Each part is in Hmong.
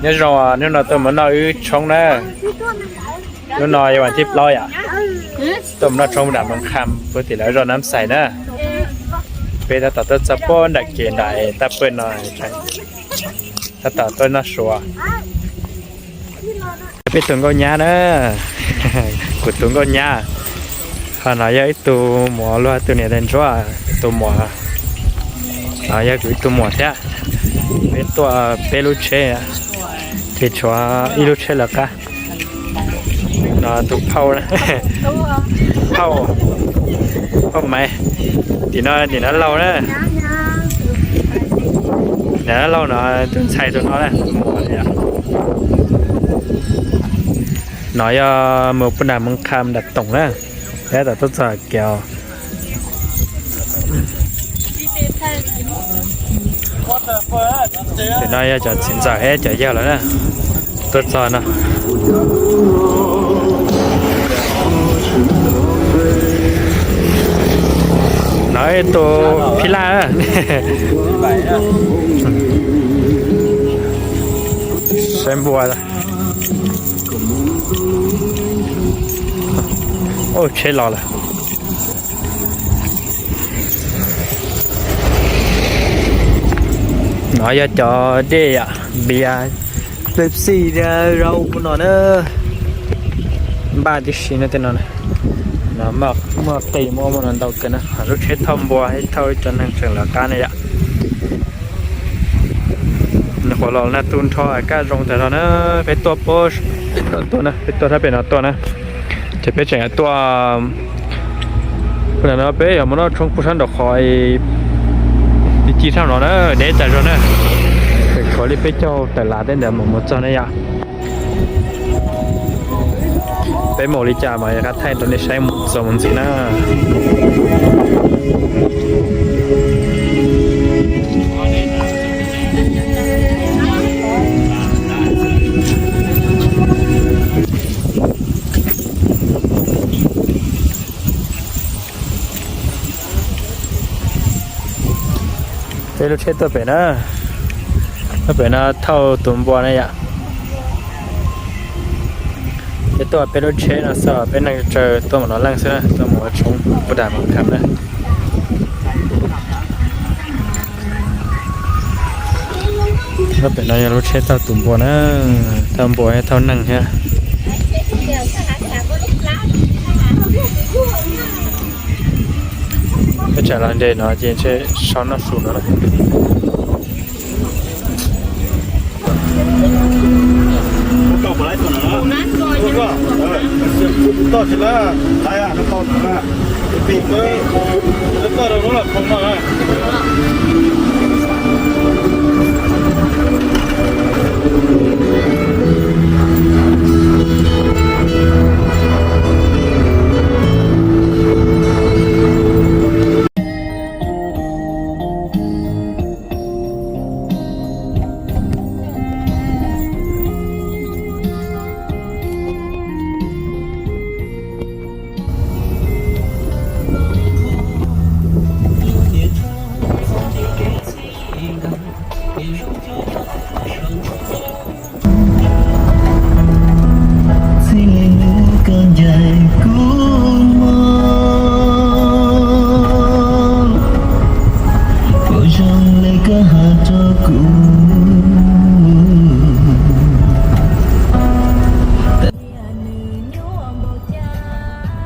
Nyob zoo, hnub no tuaj mus noj wb tshoob na. Hnub no yog vas thib plaub yom. Tuaj mus noj tshoob nram Moos Kham puag tim lawv zos Nab Xais na. Peb tab tom tuaj txog puag nram kev nram tab pawg no, tab tom tuaj noj su. Peb tus nkauj nyab na, kuv tus nkauj nyab. Ho no yog ib tug muam luag tus niam tais ntsuab, tus muam. No yog kuv ib tug muam thiab. Peb tuaj peb lub tsheb, ces tshuav ib lub tsheb lawv qab. No tus phauj, phauj, phauj Maiv, tim no niam Nab Lauj na. Niam Nab Lauj no tus ntxhais tus no na, tus muam. No yog mus puag nram Moos Kham nram Toom na, peb tab tom tuaj txog kev. Tim no yog cov txiv ntxawm thiab cov yawg lawm na, tuaj txog no. No ib tug phij laj na. Saib npua. Ub, tsheb los lawm. No yog cov dej yom, npias, Pepsi thiab zaub no na. Npaj tib si no tej no. No muaj qe muaj muaj no ntau kawg na. Lub tsheb thauj npua thiab thauj cov neeg tseem lawv qab ne yom. Nyuam qhuav los nag tu nrho kaj zoo tas zog na. Peb tuaj puag, peb tuaj sab pem no tuaj na. Ces peb tseem tuaj, no peb yuav mus noj tshoob puag sab nraum qhov ti ci sab no na, deb tas zog na. Tshuav li peb caug tawm lav tej ntawd mus mus txog ne yom. Peb mus li cas mas yuav qab thaij rau nej saib mus txog mus ntxiv na. Peb lub tsheb tuaj pem na, tuaj pem no thauj tus npua na yom. Peb tuaj peb lub tsheb no xwb, peb neeg tsawg tuaj mus no leej xwb na, tuaj mus ua tshoob puag nram Moos Kham na. Pem no yog lub tsheb thauj tus npua na, thauj npua thiab thauj neeg thiab. Peb tsam los nres no ces ntshe so noj su no na. Txij li hnub koj ncaim kuv mog, puas zoo li koj hais rau kuv.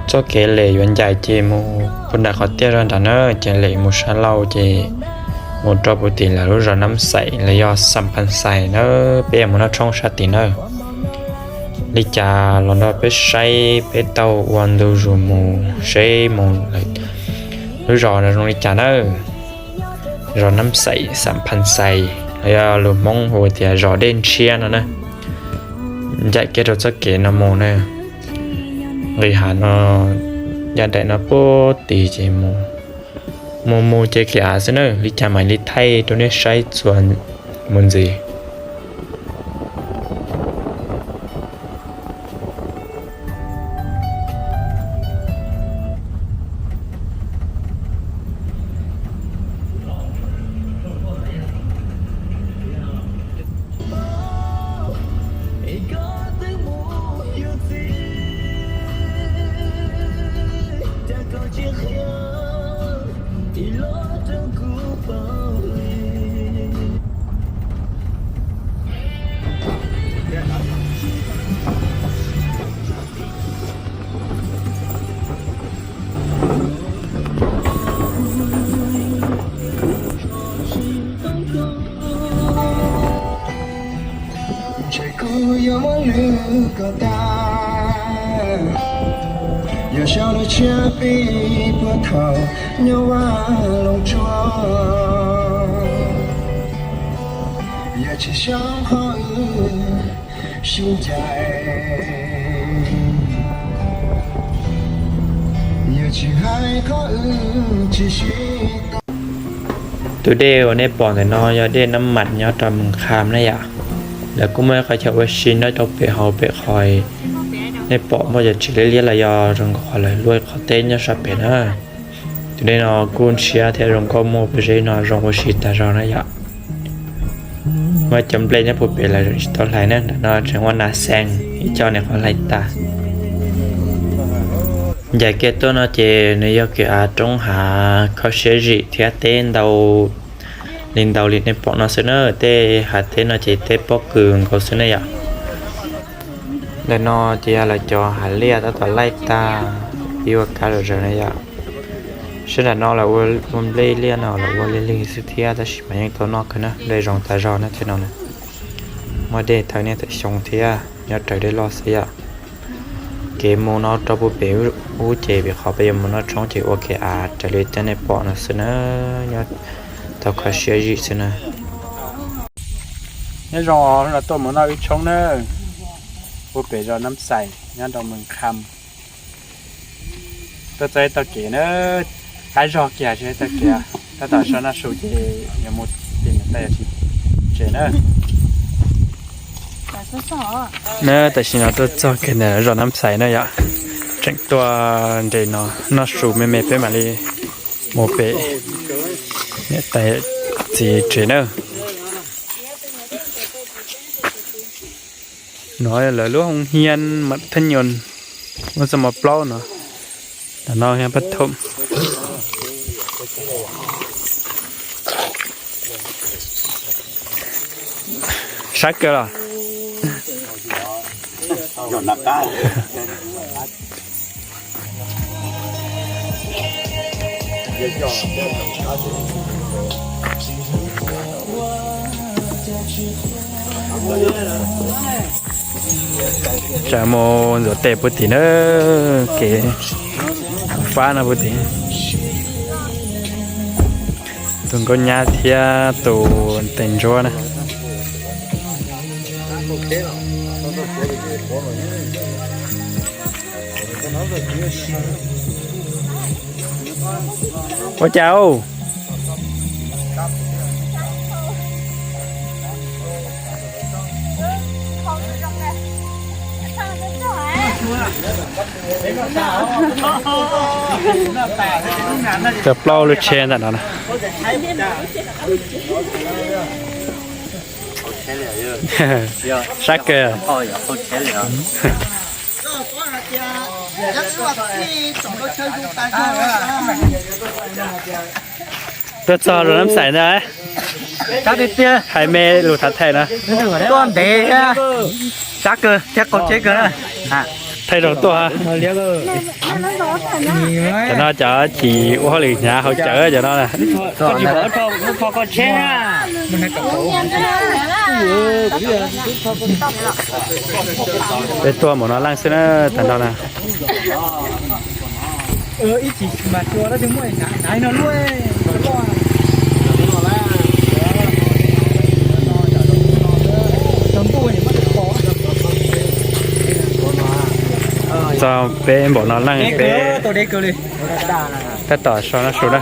Txoj kev lem yuav ncaim ces mus puag nram qhov tiaj zog nrad na, ces lem mus sab laug ces mus rau puag tim lawv lub zos Nab Xais los yog Xam Phas Xais na, peb yuav mus noj tshoob sab tim na. Li cas los no peb saib peb tau ua ntu zus mus seb mus lawm lub zos no zoo li cas na. Zos Nab Xais, Xam Phas Xais los yog lus Hmoob hu tias zos Dej Ntshiab no na. Ncaim kiag rau txoj kev no mus na. Nqis hav no, ya daim no puag tim ces mus, mus mus ces kiag av xwb na, li cas mam li thaij rau nej saib txuas mus ntxiv. Ces kuv yuav muab lwm kom tag, yog sau lub tshiab pib puag thaum nyob Vaj Loog Tsuas, yog tsis sau qhov wb sib ncaim, yog tsis hais qhov wb tsis sib tau. Tus dej uas nej pom ntawm no yog dej Nab Mam nyob rau Mes Kham na yom. Lawv kuj muaj ib qhov chaw ua si nyob rau pem hauv pem qhov nej pom muaj cov tsev liab liab los yog zoo nkaus qhov lawv luaj qhov teb nyob sab pem na. Tus dej no kuj ntshiab thiab zoo nkauj muaj pob zeb no zoo ua si tas zog na yom. Muaj cov nplej nyob puag pem lawv tsis tau hlais na, nram no tseem ua nas xees ib co nws qhuav hlais tas. Ncaim kiag tuaj no ces nws yog kev av roob hav kho siab zim thiab teb ntau li ntau li nej pom no xwb na. Tej hav teb no ces teb pob kws nkaus xwb na yom. Ntawm no ces yog lawv cov hav liaj tab tom laij tag, pib ua kab zom zaws na yom. Sab nram no lawv ua nplej liaj no lawv ua lig lig xwb thiab tab sis mas yeej tau noj kawg na, dej zoo tas zog na tej no na. Muaj dej thawb niaj tawm xyoo thiab nyob raws dej loj xwb yom. Kev mus no rau puag pem ub ces vim qhov peb yuav mus noj tshoob ces ua kev av raws li cov nej pom no xwb na, nyob tau kho siab zim xwb na. Nyob zoo, no tuaj mus noj wb tshoob na, puag pem zos Nab Xais nyob rau Mes Kham. Tuaj txog ib tog kev na, qab zog kiag tsis tau kev, tab tom so noj su ces yuav mus tim niam tais tsev na. Na tam sim no tuaj txog kiag ntawm zos Nab Xais na yom, tseem tuaj nres no noj su me me peb mam li mus pem niam tais txiv tsev na. No lawv lub hoo hiab mas thab nyuam, muaj txoj mov plaub no, ntawm no pab thom. Sab kawg los. Tsam mus ntxuav tes puag tim na, kev fab no puag tim. Tus nkauj nyab thiab tus tes ntsuab na. Ua cas? Cov plaub lub tsheb ntawm no na. Sab kawg. Tuaj txog zos Nab Xais ntag. Hais me lus thav thais na. Tuaj ntev thiab, sab kawg thiab qaug tsheb kawg na. Thaij zaug tuaj. Cov no cov chim ua hauj lwm hnyav haus cawv cov no na. Peb tuaj mus no leej xwb na, tag nrho na. Txog peb npaum no leej peb tab tom so noj su na.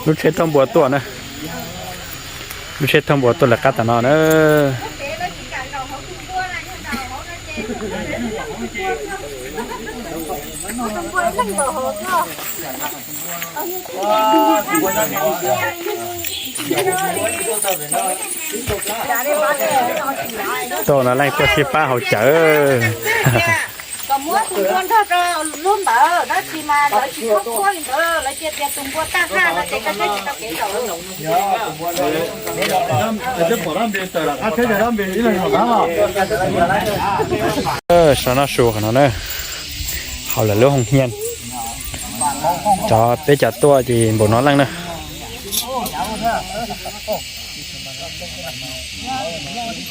Lub tsheb thauj npua tuaj na. Lub tsheb thauj npua tuaj lawv qab tas no na. Tuaj no leej tuaj sib pab haus cawv. Kom muab tus npua nrog rau lub ntawd, tab sis mas lawv tsis txhob quab li ntawd, lawv cia tias tus npua tag haj no ces koj thiaj tsis tau kev zaum. So noj su qhov no na. Hauv lawv lub hoos hias, cov peb caug tuaj ces npaum no leej na.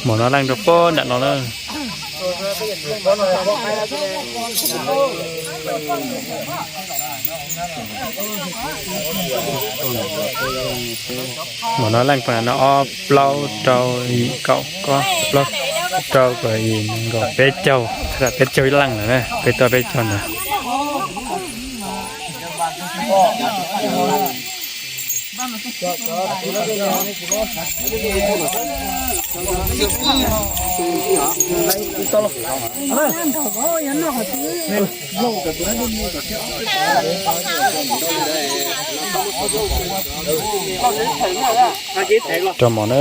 Npaum no leej rau pem nram no na. Npaum no leej pem no ob plaub rau yim kaum ob plaub rau kaum yim nees nkaum peb caug, peb caug ib leej lawm na, peb tuaj peb caug ntawd. Rau mov na.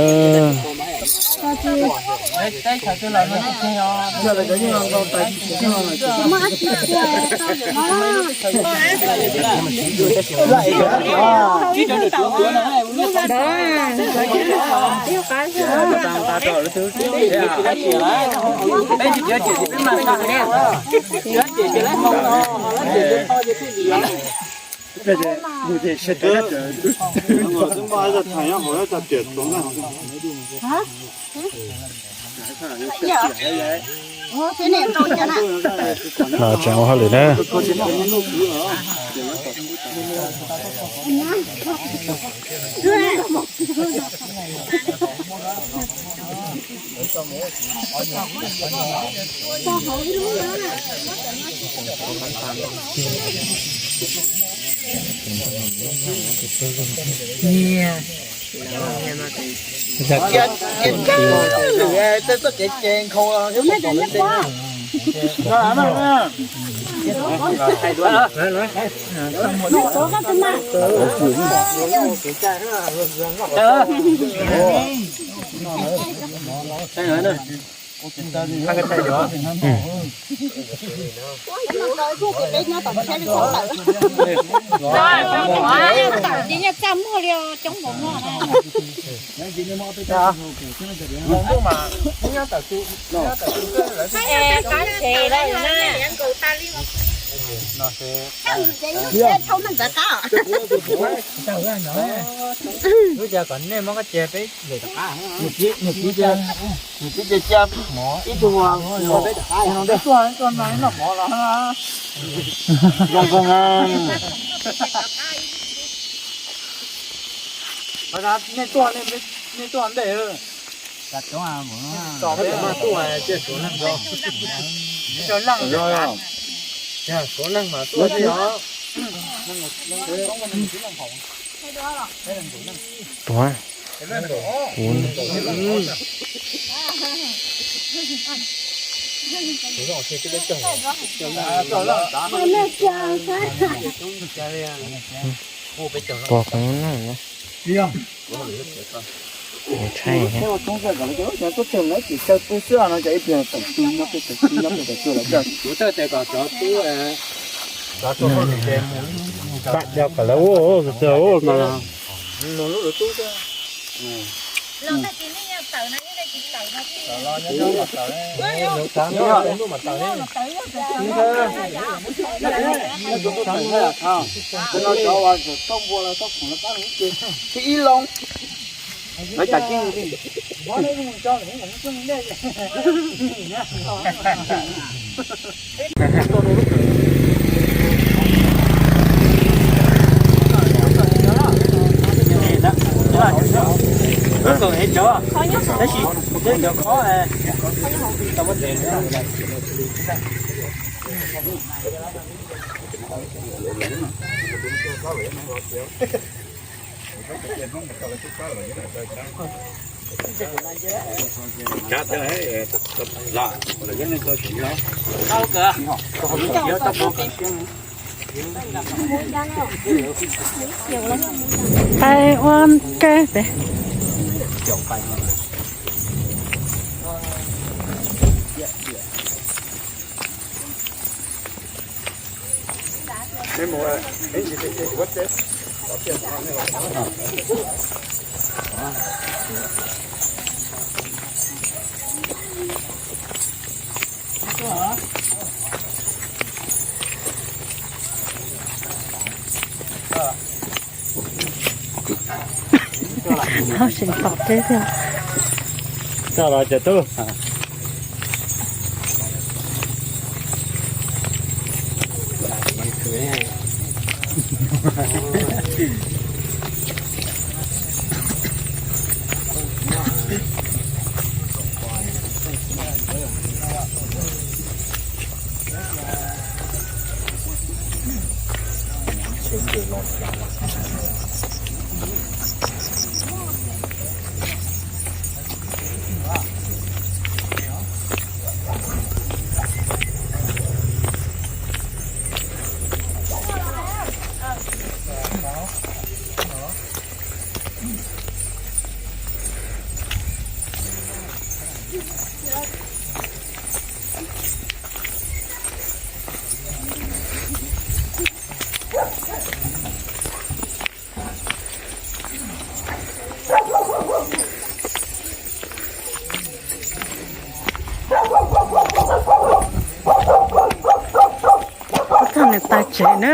No tseem ua hauj lwm na. Tawm ces nyob txaj muag li coob npaum no na. Lub cas kom nej muab koj ces peb lem tom qab. Nws tib ce cia ib tug ua peb tom qab. Noj mov los zoo zoo. Nej tuaj, nej tuaj ntej. Tom peb mas tuaj cia Suav neeg, Suav neeg, Suav neeg mas tuaj os. Tuaj. Pog koob na. Ntshai. Kom lawv ua no. Ib loo. Lawv cas kiag li. Lub kaum es cov, tab sis cov khob. Peb ua ke peb. Txhob tseem tom teb tiag. Txog los cov tub. Txog niam tais tsev na.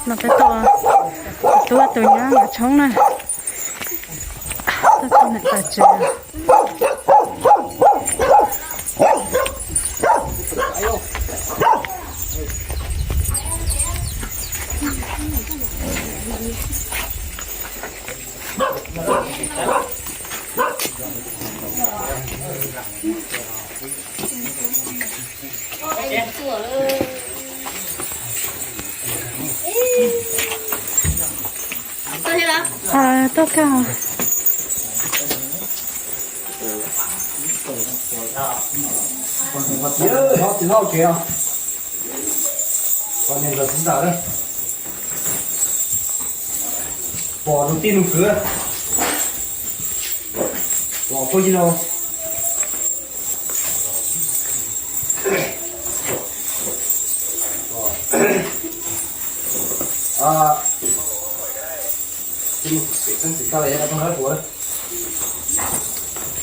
No peb tuaj, tus tub tus nyab nkawd tshoob na. Tuaj txog niam tais tsev. Tuaj kawg. Pom tus tij nus kwv, pom phooj ywg laus.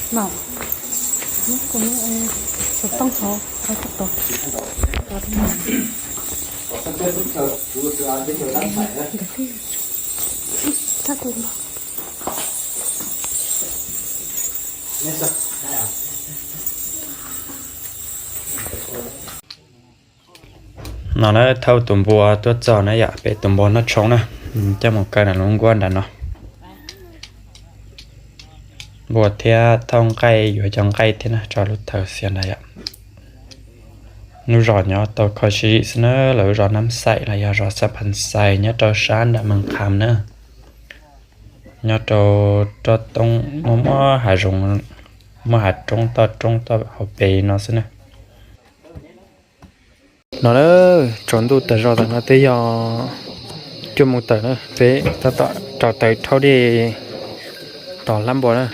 Mam, kuv xov tooj hauv, hauv tus tos. No na, thauj tus npua tuaj txog na yom, peb tus npua noj tshoob na, coj mus kaw nram lub nkuaj nram no. Npua thiab thauj nqaij, yuav cov nqaij thiab na, tso lub thawv xiav ntawd yom. Lub zos nyob tau kho siab zim xwb na, lawv lub zos Nab Xaim los yog zos Xab Phas Xais nyob rau sab nram Mees Kham na. Nyob rau roj toob muaj muaj hav zoov, muaj hav roob toj roob toj hauv pes no xwb na. No na, tsaus ntuj tas zog tas no twb yog cuaj moos tawm na, peb tab tom rau taws rhaub dej tos hlab npua na.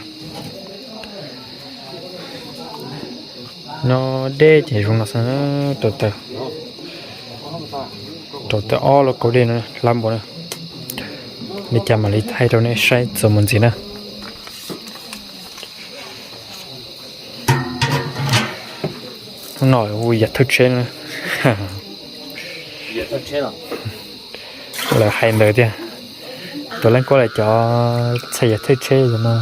No dej ces zoo no xwb, rau taws, rau taws ob lub kaub dej no hlab npua na. Li cas mam li thaij rau nej saib txuas mus ntxiv na. Hnub no hu yam thawj tsheb na. Lawv hais ntawd tiag. Tus leej kuab lawv cov txhais yam thawj tsheb no.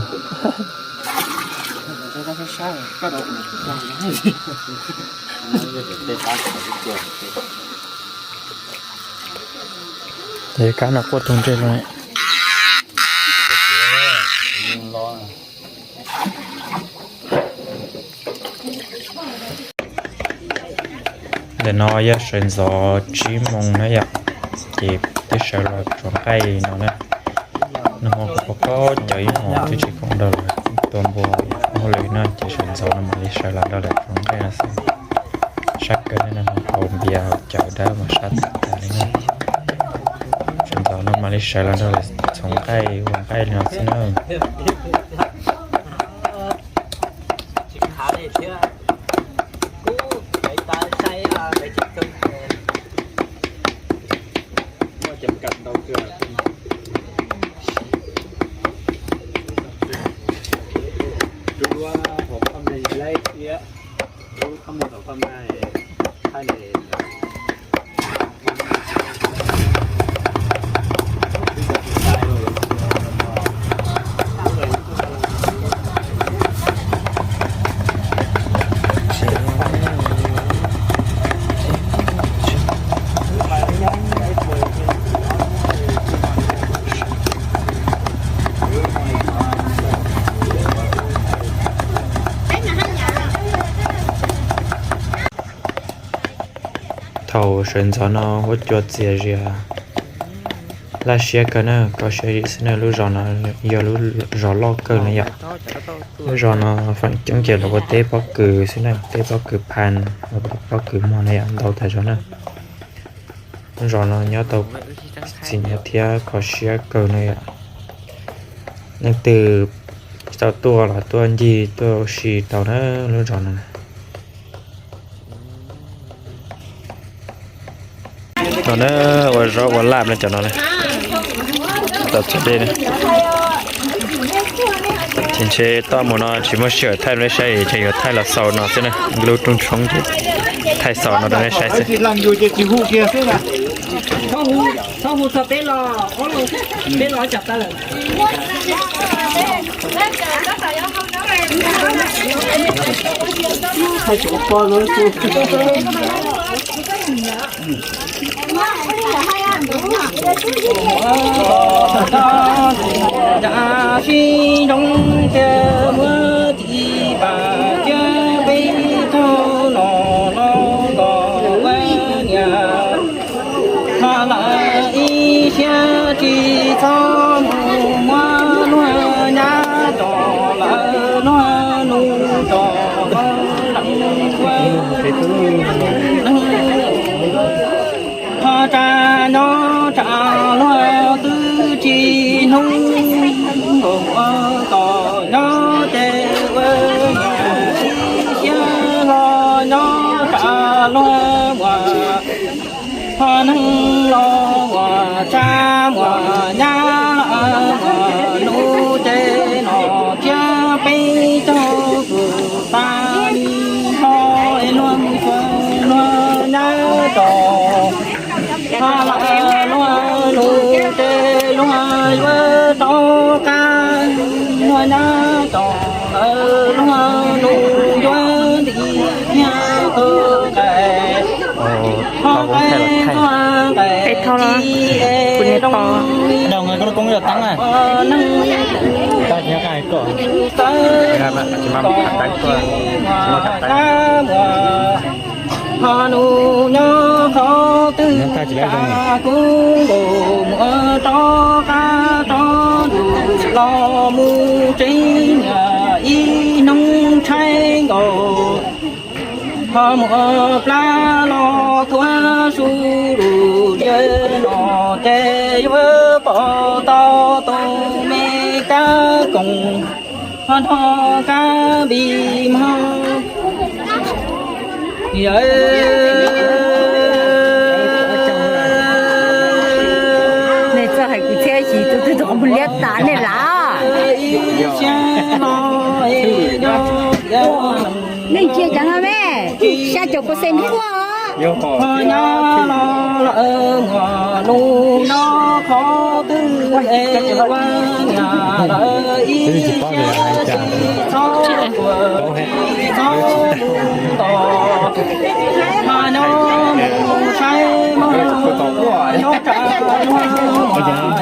Ces kab no quaj tug ntsej no. Ntawm no yog sawv ntxov tsib moos na yom, ces twb sawv los tsuav nqaij no na. Nag hmo kuv pom cov ib hmos twb tsis khoom nrog lawv tua npua hauj lwm no ces sawv ntxov no mam li sawv los nrog lawv tsuav nqaij no xwb. Sab kawg no, nag hmo haus npias haus cawv dawb mas sab tas tas li na. Sawv ntxov no mam li sawv los nrog lawv txhoov nqaij ua nqaij li no xwb na. Thaum sawv ntxov no huab cua txias zias laj siab kawg na, kho siab zim xwb na. Lub zos no yog lub zos loj kawg no yom. Lub zos no feem coob ces los ua teb pob kws xwb na, teb pob kws phan, pob kws muag na yom, ntau tas zog na. Lub zos no nyob tau txim nyog thiab kho siab kawg na yom. Leej twg tsis tau tuaj los tuaj ncig tuaj ua si tau na lub zos no. No na, ua zaub ua laj no cov no na. Tau txog dej na. Ces ntshe toj mus no tsis muaj sij hawm thaij rau nej saib, ces yuav thaij los xaus no xwb na. Lub rooj tshoob ces thaij xaus no rau nej saib xwb. Sib ntsoov tias muab tiv pam thiab peb tug no los kom ua niam. Ho lawv ib siab tsis txhob mus muab luag nyab tos lawv luag nus tos lawv leej ua. Ho tsa nyob tsa luag twb tsis hnub nkaus ua kom nyob ces ua niam ib siab hlo nyob tsa luag muas. Ho neeg los muas tsa muas nyab muas nus ces no thiab peb caug kuv tas li ho es luag mus xyuas luag nyab tos. Ho lawv luag nus ces luag yuav rov qab luag nyab tos lawv luag nus yuav ntim thiab qw nqaim. Ho nqaim tuag nqaim ci es doo. Neeg tawv kom ci muag. Ho nus nyob qhov twg tas kuv nkaus muaj rov qab rov ntuj los mus tsev niam ib hnub tshaib nkaus. Ho muaj plab los thuav su lus yawg no ces yuav pom tau tus me kab koom ho nrog kab npis mog. Nej txawj hais kwv txhiaj xyis tus twg tus qhov muag liab tas nej lav. Nej ntsia cov no me, xya caum percent thiab os. Ho nyob los lawm muaj nus nyob qhov twg es ua niam lawm ib siab tsis txhob ua tsis txhob mus tos. Ho nyob mus saib mog, nyob tsam luag muaj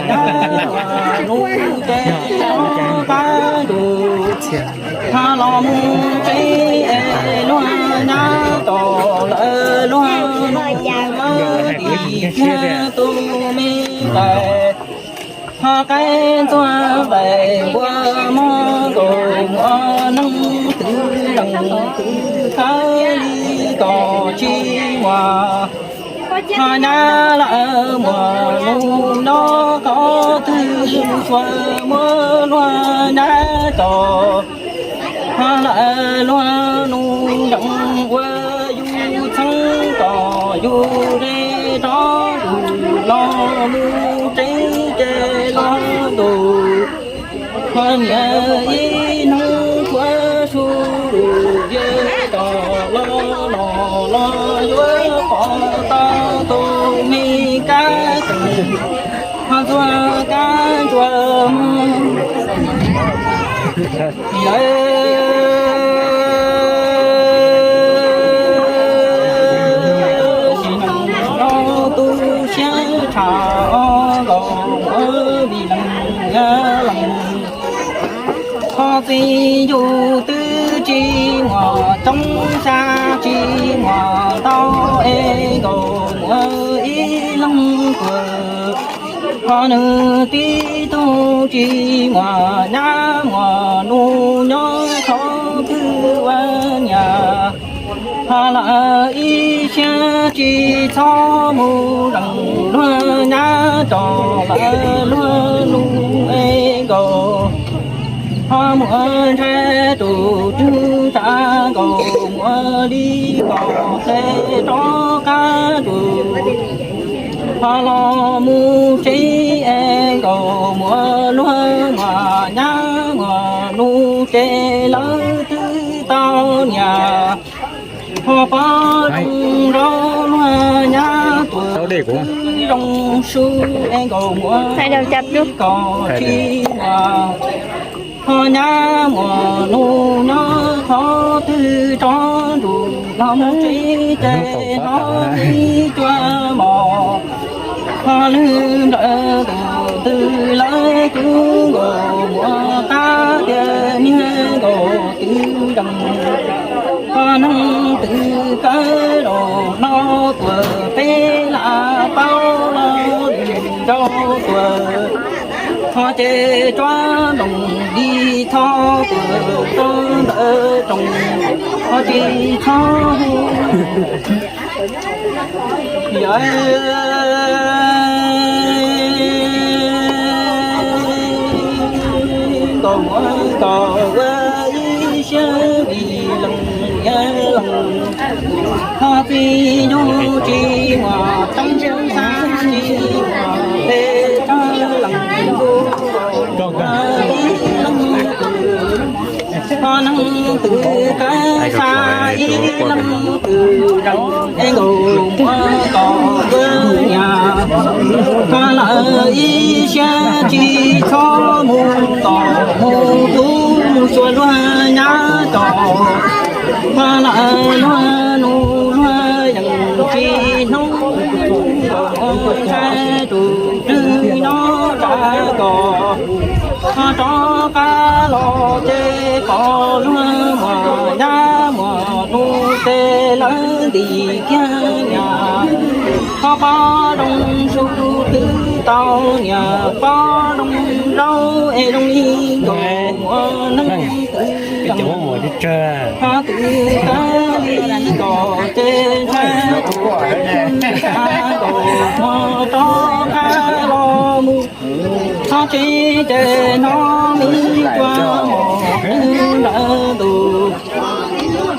nyab muaj nus ces nyob qab ntuj. Ho los mus tsev es luag nyab tos lawm luag nus yuav ntim thiab tus me nqaim. Ho qaib ntxuag nqaim npua mog nkaus muaj neeg twg leej twg khav li kom tsis muaj. Ho nyab lawm muaj nus nyob qhov twg mus xyuas muab luag nyab tos. Ho lawm luag nus nrees ua yus txheeb tos yus ze rov yus los mus tsev ces los ntuj. Ho niam ib hnub tshuav su lus yawg tos los los los yuav pom tau tus me kab teem ho ntxuag kab ntsuag mog. Yawg sim neej no tu siab tshaj os nkaus muaj vij leej yawg leej. Ho txiv yus twb tsis muaj coob xya tsis muaj ntau es nkaus Ho nws tib tug tsis muaj nyab muaj nus nyob qhov twg ua niam. Ho lawv ib siab tsis txhob mus zeem luag nyab tso lawv luag nus es nkaus. Ho muaj ntshai tus twg tsa nkaus muaj li nkaus tes rov qab tus. Ho los mus tsev es nkaus muaj luag muaj nyab muaj nus ces lawv twb tau niam. Ho pov zoo rau luag nyab tuaj twb zoo su es nkaus muaj li kom tsis muaj. Ho nyab muaj nus nyob qhov twg tso nrug los mus tsev ces hnov ib cua mos. Ho lwg nplawm tus twg lawv kuj nkaus muaj qab tias niag nkaus twb zoo. Ho neeg twg kawg los no tuaj peb lam paub los lwm zaus tuaj. Ho ces tsuab ntoos li tho tuaj rau ntawm rooj, ho tsis txhob hu. Yog nkaus muaj nkaus ua ib siab vim leej niam leej, ho txij ntuj tsis muaj teeb xav tsis muaj pes tsawg leej ntuj ua ib leej twg. Ho neeg twg kawg xav ib leeg twg zoo es nkaus muaj kom kawg niam. Ho lawv ib siab tsis txhob mus tom mus tub mus xyuas luag nyab tso. Ho lawv luag nus luag yeej tsis hnub kom ntshai tus twg nyob tsam kom. Ho rov qab los ces pom luag muaj nyab muaj nus ces lawv ntim kiag niam. Ho pov zoo su twb tau niam, pov zoo zaub es zoo li nkaus muaj neeg twg zoo. Ho twb tag li nkaus ces ntshai tus twg nkaus muaj rov qab los mus. Ho tsev ces hnov me cua mos twb nrawm ntuj.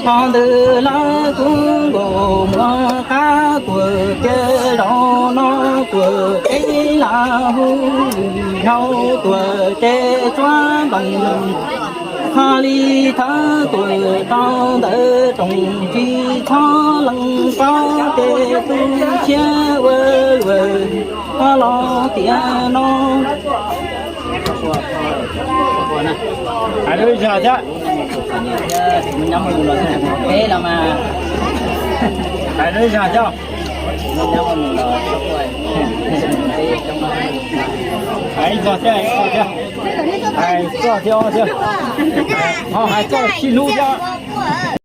Ho ntawd lawv kuj nkaus muaj qab tuaj ces zaum no tuaj peb lam hu lwm zaus tuaj ces tsuab ntoos. Ho li thawv tuaj rau ntawm rooj tsis txhob lees paub ces tu siab ua luaj. Ho los tiam no hais lus zog thiab, hais lus zog thiab, hais zog thiab, hais zog thiab, hais zog thiab, ho hais txoj sib hlub thiab.